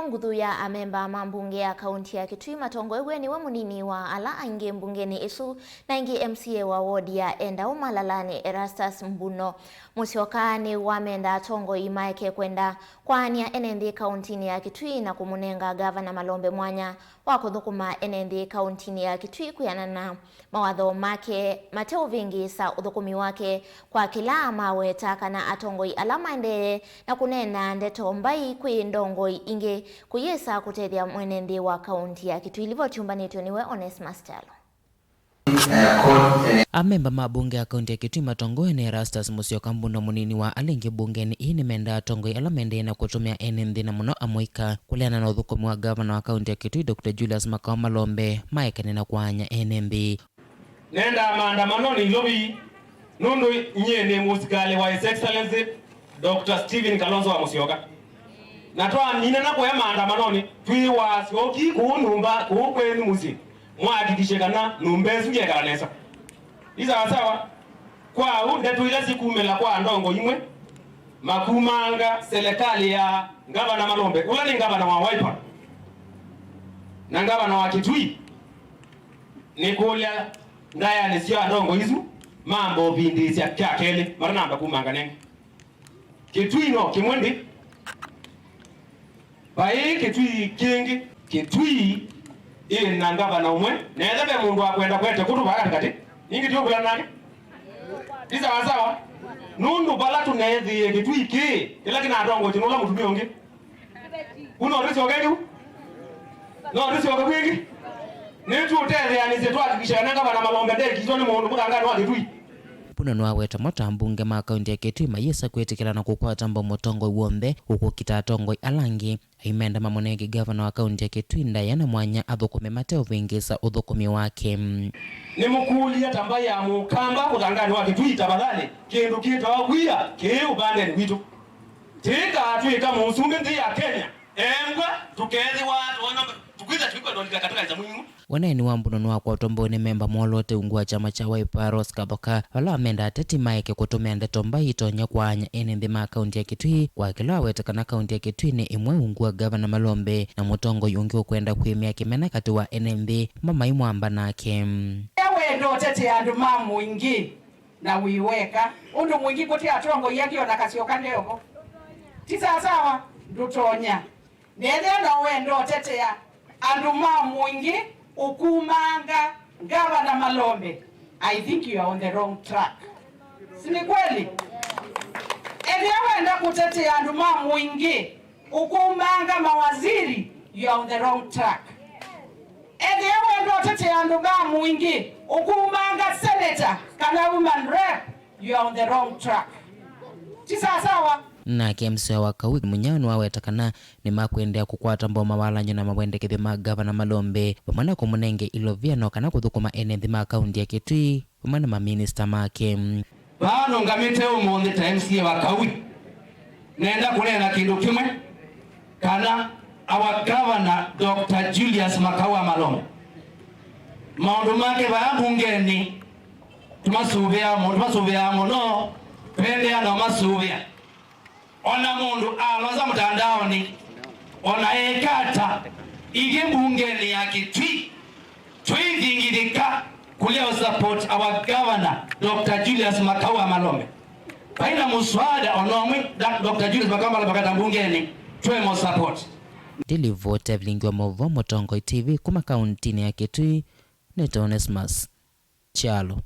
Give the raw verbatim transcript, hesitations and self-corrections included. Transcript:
Nguthu ya amemba ma mbunge ya kaunti ya Kitui matongoew'e nĩwe mũnini wa ala aingĩ mbungenĩ ĩsu na ĩngĩ M C A wa ward ya Endau Malalani, Erastus Mbuno Musyoka, nĩwamenda atongoi maeke kwenda kwaany'a ene nthĩ kauntinĩ ya Kitui na kũmũnenga Ngavana Malombe mwanya wa kũthũkũma ene nthĩ kauntinĩ ya Kitui kwĩanana mawatho make mateũvĩngĩĩsa ũthũkũmi wake kwa kĩla maweta kana atongoi ala maendee na kũneena ndeto mbai kwĩ ndongoi ingĩ kũyĩsa kũtethya mwene nthĩ wa kaunti ya Kitui. Livoti yũmbanĩtw'e nĩwe Onesmus Kyalo. Amemba ma mbunge ya kaunti ya Kitui matongoew'e nĩ Erastus Musyoka, Mbuno mũnini wa ala aingĩ mbungenĩ ĩĩ, nĩmendaa atongoi ala maendee na kũtũmĩa ene nthĩ na mũno amũika kũleana na ũthũkũmi wa ngavana wa kaunti ya Kitui, Doctor Julius Makawa Malombe, maekane na kwaany'a ene nthĩ. Nendaa maandamanonĩ Ilovi nũndũ nyie nĩ mũsikalĩ wa His Excellency Doctor Stephen Kalonzo wa Musyoka. Na twaminana kũya maandamanonĩ, twĩwaa syoki kũu nyũmba, kũu kwenyu mũsyĩ, mwahakikishe kana nyũmba ĩsu yekala nesa. Ĩ sawasawa? Kwa ũu, ndeto ila sikumĩla kwa ndongo imwe makumanga selekalĩ ya Ngavana Malombe, ũla nĩ ngavana wa Wiper na ngavana wa Kitui, nĩkũlya ndaĩanĩ sya ndongo isu mamba ũvindĩĩsya kya kelĩ matanamba kumanga nenge. Kitui no kĩmwe ndĩ. Vai Kitui kĩngĩ. Kitui ĩ na ngavana ũmwe, na ethĩwa ve mũndũ wakwenda kwete kũtũ vaa katĩkatĩ, ningĩ tiũkũlana nake. Ti sawasawa? Nũndũ vala tũneethĩie Kitui kĩĩ, kĩla kĩnatongoetye nĩ ũla mũtumĩa ũngĩ. Ku no tũsyoke kĩu? No tũsyoke kwĩngĩ? Nĩtũtetheanĩsye twahakikisha kana ngavana Malombe ndekitwa nĩ mũndũ mũthanganĩ wa Kitui. Mbuno nĩwaweta mo ta ambunge ma kaunti ya Kitui mayĩsa kwĩtĩkĩla na kũkwata mbau mũtongoi w'onthe ũkũkita atongoi ala angĩ. Aimenda mamũnenge ngavana wa kaunti ya Kitui ndaĩa na mwanya athũkũme mateũvĩngĩĩsa ũthũkũmi wake. Nĩmũkũlya ta mbaĩ ya Mũkamba ũthanganĩ wa Kitui, tafadhali, kĩndũ kĩtawa wia kĩĩ ũvandenĩ witũ. Tĩkatw'ĩka mũsumbĩ nthĩ ya Kenya, embwa, tũkeethĩwa tũona, tũkwĩtha tũikwenda ũlika katĩka nzamũ imwe. Ũneeni wa Mbuno nĩwakwatwa mbau nĩ memba mwoloote ungu wa kyama kya Wiper, Rose Kathoka, vala wamenda ateti maeke kũtũmĩa ndeto mbai itonya kwaany'a ene nthĩ ma kaunti ya Kitui, kwa kĩla waweta kana kaunti ya Kitui nĩ ĩmwe ungu wa Ngavana Malombe na mũtongoi ũngĩ ũkwenda kwĩmĩa kĩmena katĩ wa ene nthĩ mamaimwamba nake. Ethĩwa wenda ũtetea andũ ma mũingĩ na wĩ weka, ũndũ mũingĩ kũte atongoi angĩ, ona Kasyoka ndevo. Ti sawasawa? Ndũtonya. Na ethĩwa no wenda ũtetea andũ ma mũingĩ ũkumanga Ngavana Malombe, I think you are on the wrong track. Si ni kweli? Ethĩwa wenda kũtetea andũ ma mũingĩ ũkumanga mawaziri, you are on the wrong track. Ethĩwa wenda ũtetea andũ ma mũingĩ ũkumanga senator kana woman rep, you are on the wrong track. Ti sawasawa? Nake M C A wa Kawi Munyao nĩwaweta kana nĩmakwendea kũkwata mbau mawalany'o na mawendekethyo ma Ngavana Malombe, vamwe na kũmũnenge ilovia no kana kũthũkũma ene nthĩ ma kaunti ya Kitui vamwe na maminista make. Vaa nũngamĩte ũmũnthĩ ta M C A wa Kawi, nenda kũneena kĩndũ kĩmwe, kana our governor, Doctor Julius Makawa Malombe, maũndũ make vaa mbungenĩ tũmasũvĩaa mũ-, tũmasũvĩaa mũno, tũendeea na ũmasũvĩa. Ona mũndũ alosa mũtandaonĩ, ona eka ata, ithyĩ mbungenĩ ya Kitui tũithingithĩka kũlea support our governor, Doctor Julius Makawa Malombe. Vaina mũswada ona ũmwe da-, Doctor Julius Makawa Malombe akata mbungenĩ, twemo support. Ndilivoti ya vilingi wa maũvoo Mũtongoi T V kuma kauntinĩ ya Kitui, nĩ Onesmus Kyalo.